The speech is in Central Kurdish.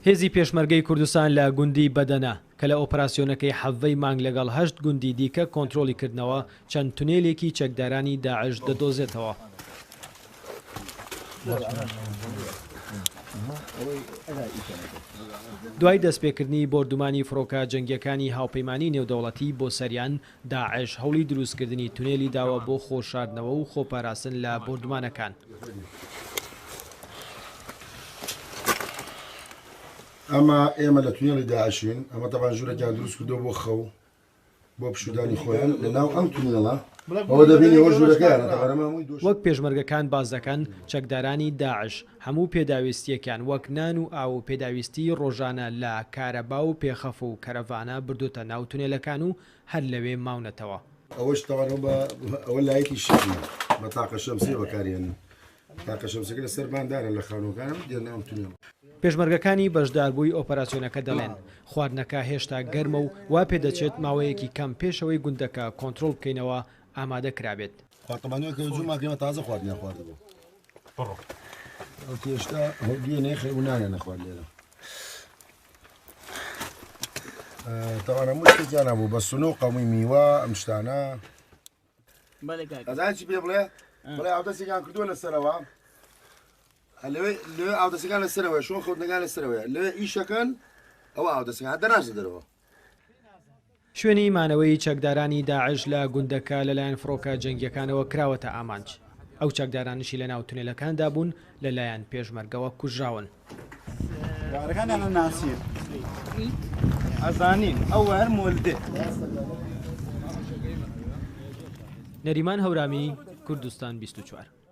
هێزی پێشمەرگەی کوردستان لە گوندی بەدەنە، کە لە ئۆپراسیۆنەکەی حەڤەی مانگ لەگەڵ هەشت گوندی دیکە کۆنترۆڵی کردنەوە، چەند تونێلێکی چەکدارانی داعش دەدۆزێتەوە. دوای دەستپێکردنی بۆردومانی فڕۆکە جەنگییەکانی هاوپەیمانی نێودەوڵەتی بۆ سەریان، داعش هەوڵی دروستکردنی تونێلی داوە بۆ خۆشاردنەوە و خۆپاراستن لە بۆردومانەکان. ئەمە ئێمە لە تونێلی داعشین، ئەمە تەبعەن ژوورێکیان دروست کردووە بۆ خەو، بۆ پشوودانی خۆیان لە ناو ئەم تونێڵە، ئەوە دەبینی ئەوە ژوورەکەیانە تەبعەن ئەمە هەمووی دۆش. وەک پێشمەرگەکان باس دەکەن، چەکدارانی داعش هەموو پێداویستییەکیان وەک نان و ئاو و پێداویستیی ڕۆژانە لە کارەبا و پێخەف و کەرەڤانە بردۆتە ناو تونێلەکان و هەر لەوێ ماونەتەوە. ئەوەش تەبعەن ئەو بە ئەوە لایتی شەمە بە تاقە شەمسیە بەکارێنن تاقە شەمسەکە لەسەر بان دارە لە خانووەکانم دێنە ئەم تونێڵە. پێشمەرگەکانی بەشداربووی ئۆپەراسیۆنەکە دەڵێن، خواردنەکە هێشتا گەرمە و وا پێدەچێت ماوەیەکی کەم پێش ئەوەی گوندەکە کۆنترۆڵ بکەینەوە ئامادە کرابێت. خواردنەوە کە زوو ماکەمە تازە خواردنیان خواردبوو. بڕۆ. ئەو تێشتا دوێنێ خەریک بوو نانیان نەخوارد لێرە. تەوان هەموو شتێکیان هەبوو بە سنوق هەمووی میوە ئەم شتانە. ئەزانی چی پێ بڵێ بڵێ ئاودەستێکیان کردووە لەسەرەوە لەوێ لەوێ ئاودەستەکان لەسەرەوە شۆن خەوتنەکان لەسەرەوەیە لەوێ ئیشەکەن ئەوە ئاودەستەکان دەناچنە دەرەوە. شوێنی مانەوەی چەکدارانی داعش لە گوندەکە لەلایەن فڕۆکە جەنگییەکانەوە کراوەتە ئامانج، ئەو چەکدارانەشی لەناو تونێلەکاندا بوون لەلایەن پێشمەرگەوە کوژراون. نەریمان هەورامی، کوردستان 24.